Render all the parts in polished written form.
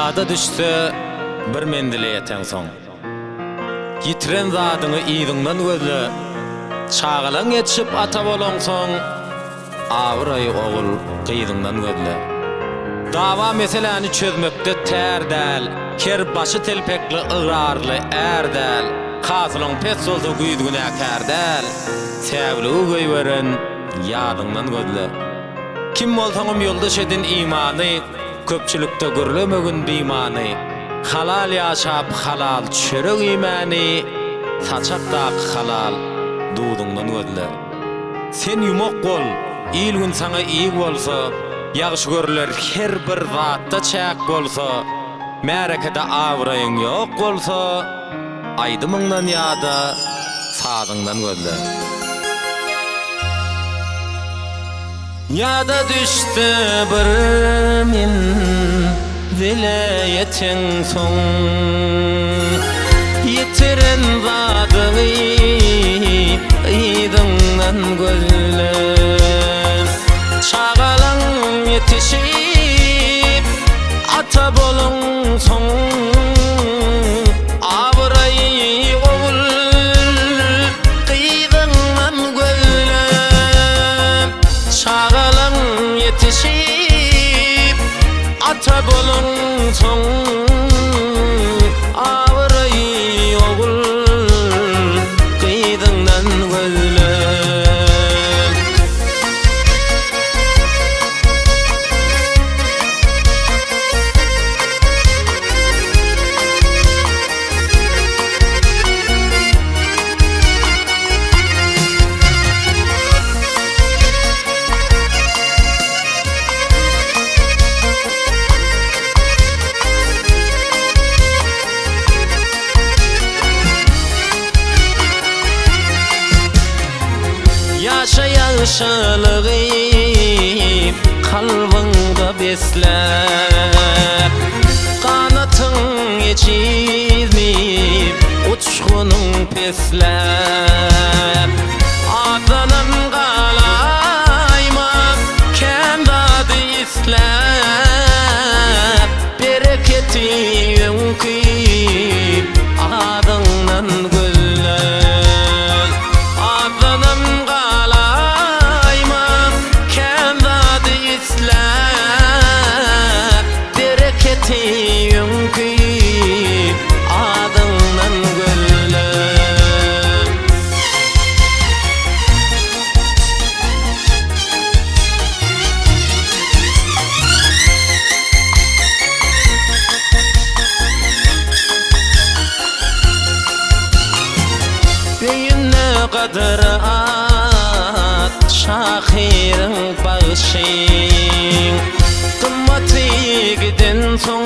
Ýada düşse bir menzile ýeteňsoň. Ýitiren zadyňy yzyňdan gözle, Çagalaň ýetişip ata bolaňsoň, Abraýy ogul gyzyňdan gözle. Dawa meseläni çözmekde tär däl, Ker başy telpekli ygrarly är däl, Hasylyň pes bolsa güýz günäkär däl, Säwligi goýberen ýazyňdan gözle. Kim bolsaňam ýoldaş edin imany, Köpçülikde gürlemegin bimany, Halal ýaşap halal çörek iýmäni, Saçakdaky halal duzuňdan gözle. Sen ýumak bol, il-gün saňa ig bolsa, Ýagşy görüler her bir zatda çäk bolsa, Märekede abraýyň ýok bolsa, Aýdymyňdan ýa-da sazyňdan gözle. Ýada düşse bir menzile ýeteňsoň, Ýitiren zadyňy yzyňdan gözle. Çagalaň ýetişip, ata bolaňsoň, Abraýy ogul gyzyňdan gözle. Çagalaň ýetişip, ata bolaňsoň, Abraýy ogul gyzyňdan gözle. Ýaşa ýagşylygy kalbyňda besläp, Ganatyň ejizmi, uçgunyň pesläp, Azdanam galaýma, kän zady isläp, Bereketi öňki adyňdan gözle. Azdanam galaýma, kän zady isläp, Bereketi öňki adyňdan gözle. Öýünde gadyr at şahyryň bagşyň Gymmaty gidensoň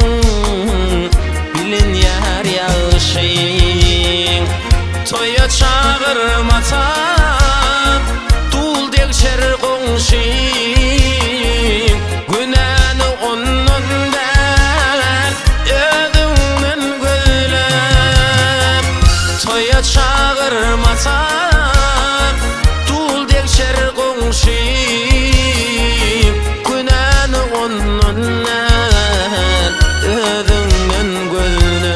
bilinýär ýagşyň Toýa çagyrmasa dul degşer goňşyň Günäni ondan däl özüňden gözle Toýa çagyrmasa dul degşer goňşy Günäni ondan däl özüňden gözle.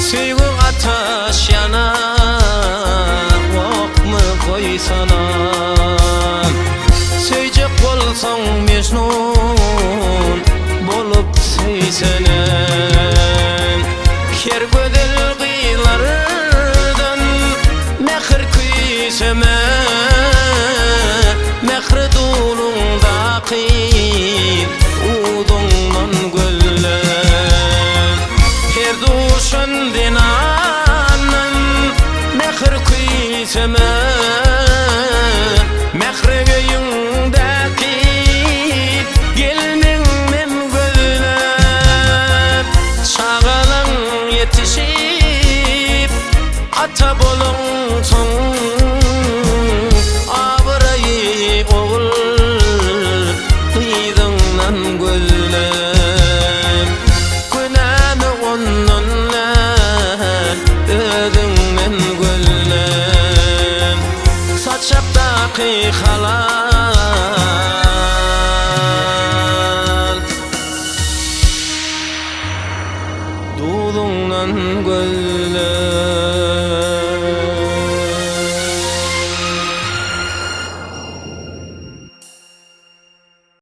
Söýgüň ataş ýanar okmy goýsana Söýjek bolsaň Mejnun bolup söýsene Her gözel gyzlardan mähir küýseme Mähri duluňdaky uduňdan gözle Her duşan zenandan mähir küýseme Mähri öýüňdäki. Ata bolaňsoň abraýy ogul gyzyňdan gözle. Günäni ondan däl, özüňden gözle. Saçakdaky halal. Duzuňdan gözle.